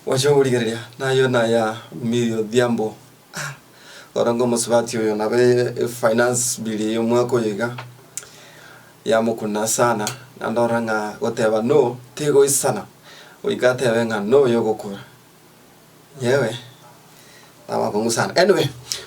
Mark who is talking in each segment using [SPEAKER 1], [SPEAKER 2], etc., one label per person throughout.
[SPEAKER 1] Gwacha omorigereria, naye naya Milly Odhiambo, ah, rora ng'a omosubati oyo nabe efinance bill eye omwaka oyo iga, yamokuna sana, naende orora ng'a goteba no, tegoisana, goika atebe ng'a no yogokora. Yewe, nabakong'u sana. Anyway,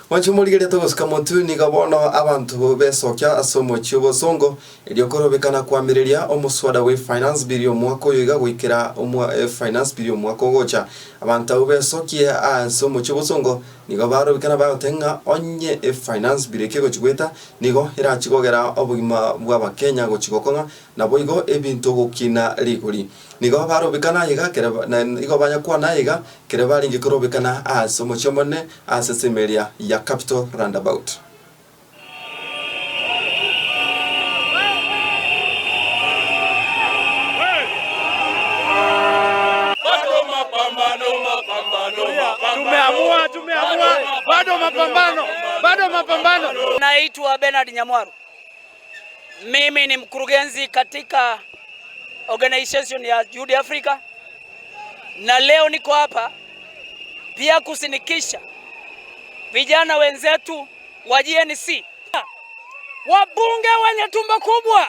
[SPEAKER 1] mwanche omorigereria togosuka motwe nigo bono abanto besokia ase omochie obosongo erio korobekana koamereria omoswada bwe finance bill omwaka oyo iga goikera omwa finance bill omwaka ogocha. Abanto abwo besokie ase omochie obosongo nigo barobekana bagoteba ng'a onye efinance bill eke egochi goeta nigo erachi kogera obogima bwa abakenya gochi gokong'a naboigo ebinto gokina rigori. Nigo barobekana iga kere na igo banyakwana iga kere barenge korobekana ase omochie omonene ase ensemo eria ya Capital Roundabout.
[SPEAKER 2] Tumeamua, tumeamua, bado mapambano, bado mapambano.
[SPEAKER 3] Naitwa Bernard Nyamwaru. Mimi ni mkurugenzi katika organization ya Juhudi Africa, na leo niko hapa pia kusinikisha vijana wenzetu wa GNC, wabunge wenye tumbo kubwa,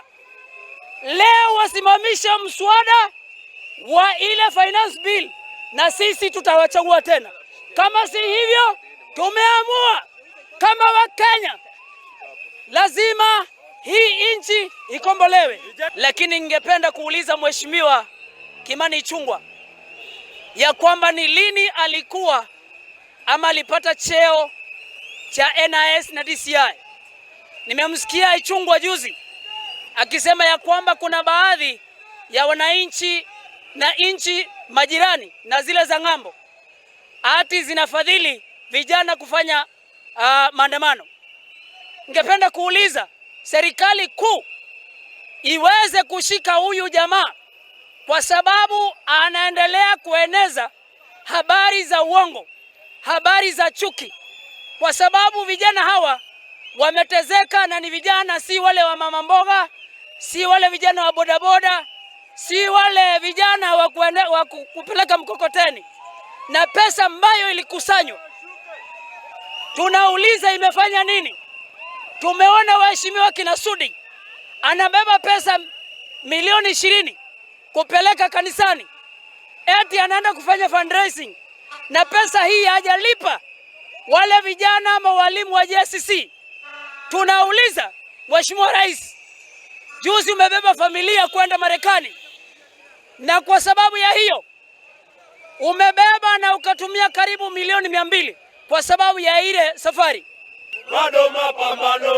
[SPEAKER 3] leo wasimamishe mswada wa ile finance bill, na sisi tutawachagua tena. Kama si hivyo, tumeamua kama Wakenya lazima hii nchi ikombolewe. Lakini ningependa kuuliza Mheshimiwa Kimani Ichung'wah ya kwamba ni lini alikuwa ama alipata cheo cha NIS na DCI. Nimemsikia Ichung'wah juzi akisema ya kwamba kuna baadhi ya wananchi na nchi majirani na zile za ng'ambo ati zinafadhili vijana kufanya maandamano. Ningependa kuuliza serikali kuu iweze kushika huyu jamaa kwa sababu anaendelea kueneza habari za uongo, habari za chuki, kwa sababu vijana hawa wametezeka, na ni vijana, si wale wa mama mboga, si wale vijana wa bodaboda, si wale vijana wa kupeleka mkokoteni. Na pesa ambayo ilikusanywa tunauliza imefanya nini? Tumeona waheshimiwa kina Sudi anabeba pesa milioni 20 kupeleka kanisani, eti anaenda kufanya fundraising, na pesa hii hajalipa wale vijana ama walimu wa JSC. Tunauliza Mheshimiwa Rais, juzi umebeba familia kwenda Marekani, na kwa sababu ya hiyo umebeba na ukatumia karibu milioni 200 kwa sababu ya ile safari.
[SPEAKER 2] Bado mapambano.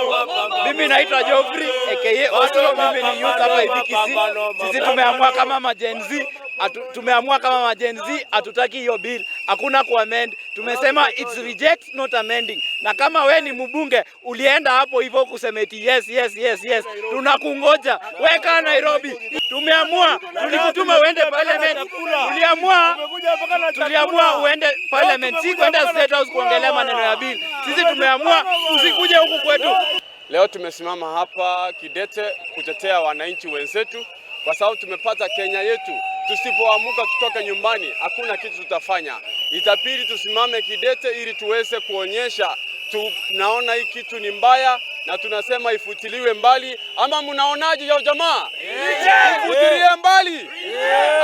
[SPEAKER 2] Mimi naitwa Geoffrey aka Oslo, mimi ni youth hapa hivi Kisii. Sisi tumeamua kama ma Gen Z, tumeamua kama ma Gen Z hatutaki hiyo bill. Hakuna kuamend. Tumesema it's reject not amending. Na kama we ni mbunge ulienda hapo hivyo kusema eti yes yes yes yes, tunakungoja. Weka Nairobi. Tumeamua, tulikutuma uende parliament. Tuliamua, tuliamua uende parliament, si kwenda State House kuongelea maneno ya bill. Sisi tumeamua usikuje huku kwetu.
[SPEAKER 4] Leo tumesimama hapa kidete kutetea wananchi wenzetu, kwa sababu tumepata Kenya yetu. Tusipoamuka tutoke nyumbani, hakuna kitu tutafanya. Itabidi tusimame kidete ili tuweze kuonyesha tunaona hii kitu ni mbaya na tunasema ifutiliwe mbali. Ama mnaonaje ya jamaa? Ifutilie mbali.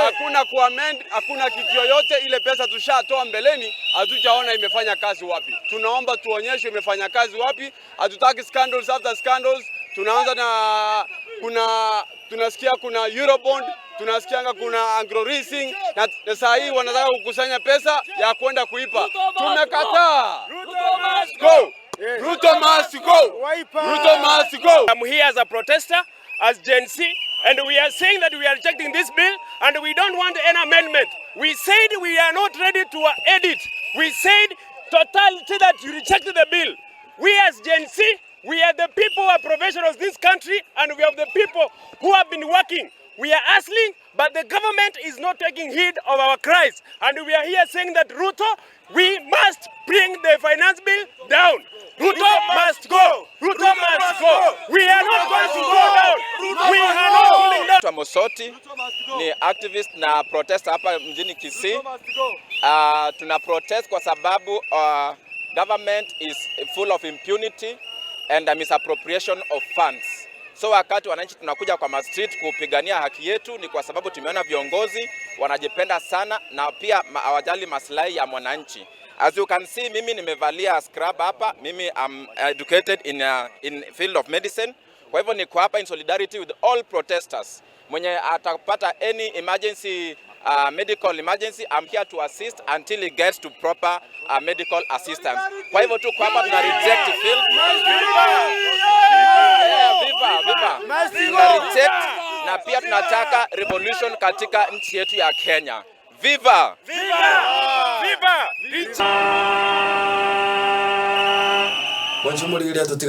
[SPEAKER 4] Hakuna kuamend, hakuna kitu yoyote ile. Pesa tushatoa mbeleni, hatujaona imefanya kazi wapi. Tunaomba tuonyeshwe imefanya kazi wapi. Hatutaki scandals after scandals. Tunaanza na kuna tunasikia kuna Eurobond, tunasikianga kuna Anglo Leasing na saa hii wanataka kukusanya pesa ya kwenda kuipa. Tumekataa. Go. Ruto must go. Ruto must go.
[SPEAKER 5] I'm here as a protester, as Gen Z, and we are saying that we are rejecting this bill and we don't want any amendment. We said we are not ready to edit. We said totality that you rejected the bill. We as Gen Z, we are the people who are professionals in this country, and we are the people who have been working. We are hustling. But the government is not taking heed of our cries. And we are here saying that Ruto, we must bring the finance bill down. Ruto must go. Ruto must go. We are not going to go down. We are not going down.
[SPEAKER 6] Naitwa Mosoti, ni activist na protester hapa mjini Kisii. Tuna protest kwa sababu government is full of impunity and a misappropriation of funds. So wakati wananchi tunakuja kwa ma street kupigania haki yetu ni kwa sababu tumeona viongozi wanajipenda sana na pia hawajali maslahi ya mwananchi. As you can see, mimi nimevalia scrub hapa. Mimi am educated in field of medicine. Kwa hivyo niko hapa in solidarity with all protesters. Mwenye atapata any emergency, medical emergency, I'm here to assist until he gets to proper medical assistance. Kwa hivyo tuko hapa tuna reject bill. Yeah, viva, viva. Tuna reject na pia tunataka revolution katika nchi yetu ya Kenya. Viva!
[SPEAKER 5] Viva! Viva!
[SPEAKER 1] Mwancho morigeria totigare.